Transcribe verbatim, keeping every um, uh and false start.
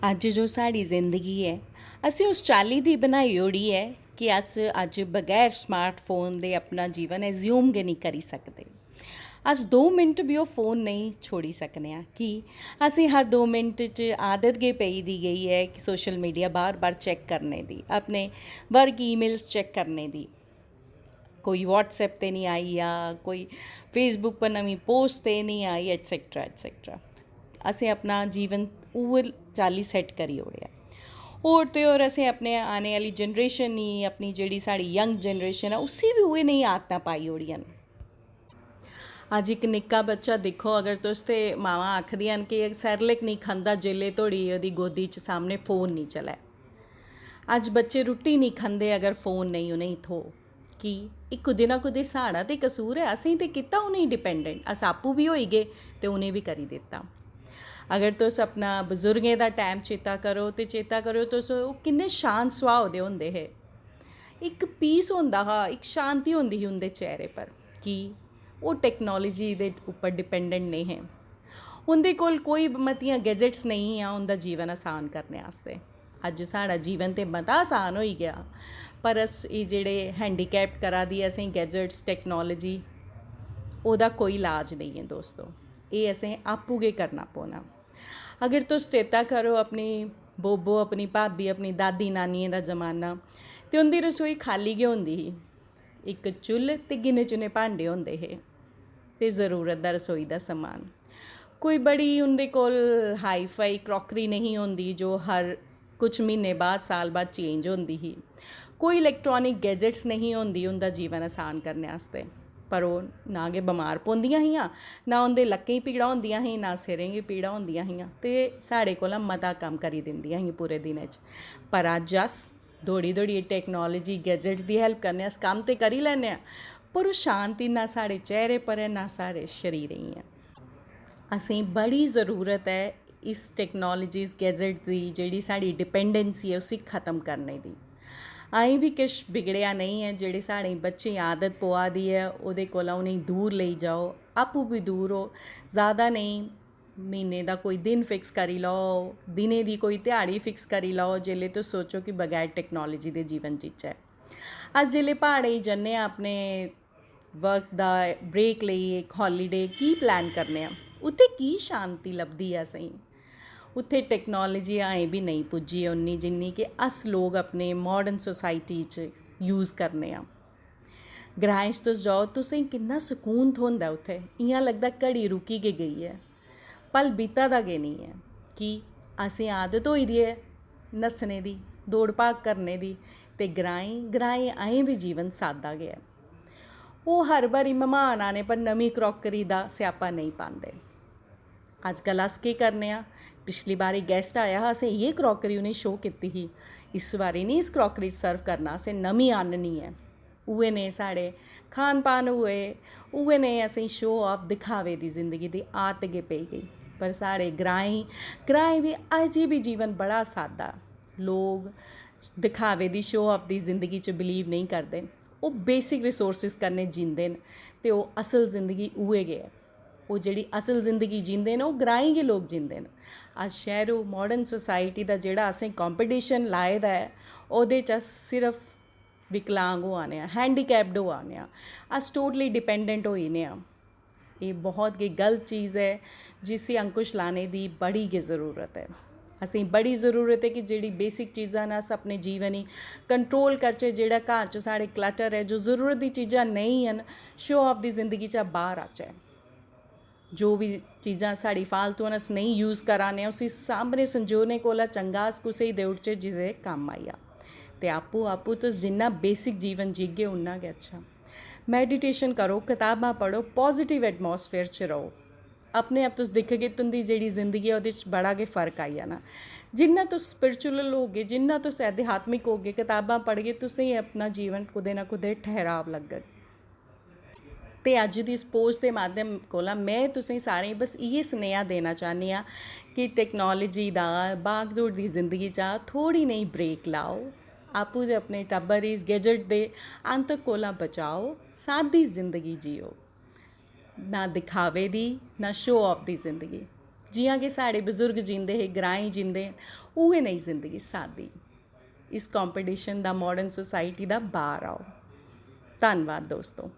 अज्ज जो साढ़ी जिंदगी ऐ, असें उस चाल्ली दी बनाई ओड़ी ऐ कि अस अज्ज बगैर स्मार्टफोन दे अपना जीवन एज्यूम गै निं करी सकदे। अस दो मिंट बी ओह् फोन नेईं छोड़ी सकने आं कि असें हर दो मिंट च आदत गै पेई दी गेई ऐ कि सोशल मीडिया बार बार चैक करने दी, अपने वर्क ईमेल्स चैक करने दी। कोई WhatsApp ते निं आई जा, कोई Facebook पर नमीं पोस्ट ते निं आई, एटसेट्रा एटसेट्रा। असें अपना जीवन उ'ऐ चाल्ली सैट्ट करी ओड़ेआ। होर ते होर असें अपने आने आह्ली जनरेशन गी, अपनी जेह्ड़ी साढ़ी यंग जनरेशन ऐ, उसी बी उ'ऐ नेही आदतां पाई ओड़ियां न। अज्ज इक निक्का बच्चा दिक्खो अगर तुस, ते मावां आखदियां न कि सैरलैक निं खंदा जेल्लै धोड़ी ओह्दी गोदी च सामनै फोन निं चलै। अज्ज बच्चे रुट्टी निं खंदे अगर फोन नेईं उ'नेंगी थ्होग। कि एह् कुतै ना कुतै साढ़ा ते कसूर ऐ, असें ते कीता उ'नेंगी डिपैंडेंट, अस आपूं बी होई गे ते उ'नें बी करी दित्ता। अगर तुस अपना बजुर्गें दा टैम चेता करो ते चेता करो तुस, ओह् किन्ने शांत सुभाऽ दे होंदे हे। इक पीस होंदा हा, इक शांति होंदी ही उं'दे चेहरे पर कि ओह् टैक्नोलाजी दे उप्पर डिपैंडेंट नेईं हे। उं'दे कोल कोई मतियां गैजेट्स नेईं हियां उं'दा जीवन असान करने आस्तै। अज्ज साढ़ा जीवन ते मता असान होई गेआ, पर अस एह् जेह्ड़े हैंडीकैप्ड करा दी असें गैजेट्स, टैक्नोलाजी, ओह्दा कोई इलाज नेईं ऐ दोस्तो। एह् असें आपूं गै करना पौना। अगर तुस चेता करो अपनी बोबो, अपनी भाभी, अपनी दादी नानियें दा जमाना, ते उं'दी रसोई खाल्ली गै होंदी ही। इक चुल्ल ते गिने चुने भांडे होंदे हे ते ज़रूरत दा रसोई दा समान। कोई बड़ी उं'दे कोल हाई फाई क्रॉकरी नेईं होंदी जो हर कुछ म्हीने बाद, साल बाद चेंज होंदी ही। कोई इलैक्ट्रॉनिक गैजेट्स नेईं होंदी उं'दा जीवन असान करने आस्तै। पर ओह् ना गै बमार पौंदियां हियां, ना उं'दे लक्कें गी पीड़ां होंदियां हियां, ना सिरें गी पीड़ां होंदियां हियां ते साढ़े कोला मता कम्म करी दिंदियां हियां पूरे दिनै च। पर अज्ज अस दौड़ी दौड़ियै टैक्नोलाजी, गैजेट्स दी हैल्प कन्नै अस कम्म ते करी लैन्ने आं, पर ओह् शांति ना साढ़े चेहरे पर ऐ, ना साढ़े शरीरें गी ऐ। असेंगी बड़ी ज़रूरत ऐ इस टैक्नोलाजीज, गैजेट दी जेह्ड़ी साढ़ी डिपैंडेंसी ऐ, उसी ख़त्म करने दी। अजें बी किश बिगड़ेआ नेईं ऐ, जेह्ड़ी साढ़े बच्चें गी आदत पवा दी ऐ, ओह्दे कोला उ'नेंगी दूर लेई जाओ, आपूं बी दूर हो, ज़्यादा नेईं, म्हीने दा कोई दिन फिक्स करी लैओ, दिनें दी कोई ध्याड़ी फिक्स करी लैओ, जेल्लै तुस सोचो कि बगैर टैक्नोलाजी दे जीवन जीचै। अस जेल्लै प्हाड़ें गी जन्ने आं अपने वर्क दा ब्रेक लेइयै, इक हालीडे, की प्लान करने आं? उत्थै की शांति लभदी ऐ असेंगी? उत्थै टैक्नोलाजी अजें बी नेईं पुज्जी ऐ उन्नी, जिन्नी कि अस लोक अपने माडर्न सोसाइटी च यूज़ करने आं। ग्राएं च तुस जाओ, तुसेंगी किन्ना सकून थ्होंदा ऐ उत्थै, इ'यां लगदा घड़ी रुकी गै गेई ऐ, पल बीता दा गै नेईं ऐ। कि असें आदत होई दी ऐ नस्सने दी, दौड़ भाग करने दी, ते ग्राएं, ग्राएं अजें बी जीवन सादा गै ऐ। ओह् हर बारी मैह्मान आने पर नमीं क्रॉकरी दा स्यापा नेईं पांदे। अज्जकल अस केह् करने आं? पिछली बारी गैस्ट आया हा, असें इ'यै क्रॉकरी उ'नेंगी शो कीती ही, इस बारी निं इस क्रॉकरी च सर्व करना, असें नमीं आह्ननी ऐ। उ'ऐ नेह् साढ़े खान पान होए, उ'ऐ नेह् असेंगी शो ऑफ, दिखावे दी जिंदगी दी आदत गै पेई गेई। पर साढ़े ग्राएं, ग्राएं बी अजें बी जीवन बड़ा सादा। लोक दिखावे दी, शो ऑफ दी जिंदगी च बिलीव नेईं करदे। ओह् बेसिक रिसोर्सेज कन्नै जींदे न ते ओह् असल जिंदगी उ'ऐ गै ऐ। ओह् जेह्ड़ी असल जिंदगी जींदे न, ओह् ग्राएं गै लोक जींदे न। अस शैह्रू माडर्न सोसाइटी दा जेह्ड़ा असें कॉम्पिटिशन लाए दा ऐ, ओह्दे च अस सिर्फ विकलांग होआ ने आं, हैंडीकैप्ड होआ ने आं, अस टोटली डिपैंडेंट होई ने आं। एह् बहुत गै गलत चीज़ ऐ, जिसी अंकुश लाने दी बड़ी गै ज़रूरत ऐ। असेंगी बड़ी ज़रूरत ऐ कि जेह्ड़ी बेसिक चीज़ां न, अस अपने जीवन गी कंट्रोल करचै। जेह्ड़ा घर च साढ़े क्लटर ऐ, जो ज़रूरत दी चीज़ां नेईं हैन, शो ऑफ दी जिंदगी चा बाह्र आचै। जो बी चीज़ां साढ़ी फालतू न, अस नेईं यूज़ करा ने आं, उसी सामनै संजोने कोला चंगा अस कुसै गी देई ओड़चै जेह्दे कम्म आई जा। ते आपूं, आपूं तुस जिन्ना बेसिक जीवन जीगे, उन्ना गै अच्छा। मैडिटेशन करो, कताबां पढ़ो, पॉजिटिव एटमॉस्फेयर च रहो। अपने आप तुस दिखगे, तुं'दी जेह्ड़ी जिंदगी ऐ, ओह्दे च बड़ा गै फर्क आई जाना। जिन्ना तुस स्पिरिचुअल होगे, जिन्ना तुस आध्यात्मिक होगे, कताबां पढ़गे, तुसेंगी अपना जीवन कुतै ना कुतै ठैह्राव लग्गग। ते अज्ज दी इस पोस्ट दे माध्यम कोला में तुसें सारें गी बस इ'यै सनेहा देना चाह्न्नी आं कि टैक्नोलाजी दा, भागदौड़ दी जिंदगी चा थोह्ड़ी नेही ब्रेक लैओ। आपूं ते अपने टब्बर गी इस गैजेट दे आंतक कोला बचाओ, सादी जिंदगी जियो। ना दिखावे दी, ना शो ऑफ दी जिंदगी। जियां कि साढ़े बजुर्ग जींदे हे, ग्राएं जींदे न, उ'ऐ नेही जिंदगी सादी। इस कंपटीशन दा, माडर्न सोसाइटी दा बाहर आओ। धन्नवाद दोस्तो।